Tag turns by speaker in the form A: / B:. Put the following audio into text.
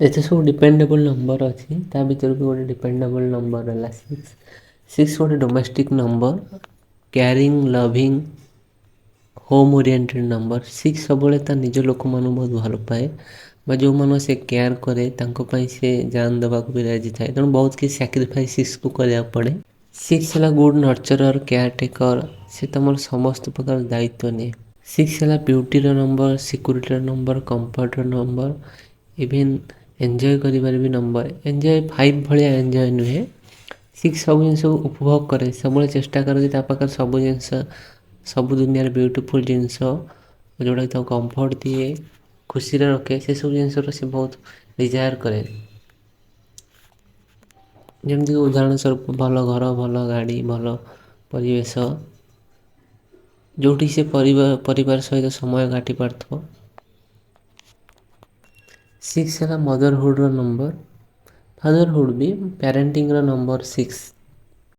A: ଯେତେ ସବୁ ଡିପେଣ୍ଡେବଲ୍ ନମ୍ବର ଅଛି, ତା ଭିତରୁ ବି ଗୋଟେ ଡିପେଣ୍ଡେବଲ୍ ନମ୍ବର ହେଲା ସିକ୍ସ। ସିକ୍ସ ଗୋଟେ domestic number, caring, loving, home oriented number. Six ସବୁବେଳେ ତା ନିଜ ଲୋକମାନଙ୍କୁ ବହୁତ ଭଲ ପାଏ ବା ଯେଉଁମାନଙ୍କୁ ସେ କେୟାର କରେ, ତାଙ୍କ ପାଇଁ ସେ ଜାନ ଦେବାକୁ ବି ରାଜି ଥାଏ। ତେଣୁ ବହୁତ କିଛି ସାକ୍ରିଫାଇସ୍ ସିକ୍ସକୁ କରିବାକୁ ପଡ଼େ। ସିକ୍ସ ହେଲା ଗୁଡ୍ ନର୍ଚରର, କେୟାର ଟେକର। ସେ ତୁମର ସମସ୍ତ ପ୍ରକାର ଦାୟିତ୍ୱ ନିଏ। ସିକ୍ସ ହେଲା ବ୍ୟୁଟିର ନମ୍ବର, ସିକ୍ୟୁରିଟିର ନମ୍ବର, କମ୍ଫର୍ଟର ନମ୍ବର, ଇଭେନ୍ ଏନ୍ଜୟ କରିବାର ବି ନମ୍ବର। ଏନ୍ଜୟ ଫାଇଭ୍ ଭଳିଆ ଏନ୍ଜୟ ନୁହେଁ। ସିକ୍ସ ସବୁ ଜିନିଷକୁ ଉପଭୋଗ କରେ। ସବୁବେଳେ ଚେଷ୍ଟା କରେ ଯେ ତା ପାଖରେ ସବୁ ଜିନିଷ, ସବୁ ଦୁନିଆର ବ୍ୟୁଟିଫୁଲ୍ ଜିନିଷ, ଯେଉଁଟାକି ତାକୁ କମ୍ଫର୍ଟ ଦିଏ, ଖୁସିରେ ରଖେ, ସେସବୁ ଜିନିଷର ସେ ବହୁତ ଡିଜାୟାର କରେ। ଯେମିତିକି ଉଦାହରଣ ସ୍ୱରୂପ ଭଲ ଘର, ଭଲ ଗାଡ଼ି, ଭଲ ପରିବେଶ, ଯେଉଁଠି ସେ ପରିବାର ସହିତ ସମୟ କାଟି ପାରୁଥିବ। ସିକ୍ସ ହେଲା ମଦରହୁଡ଼ର ନମ୍ବର, ଫାଦରହୁଡ଼ ବି, ପ୍ୟାରେଣ୍ଟିଙ୍ଗର ନମ୍ବର ସିକ୍ସ।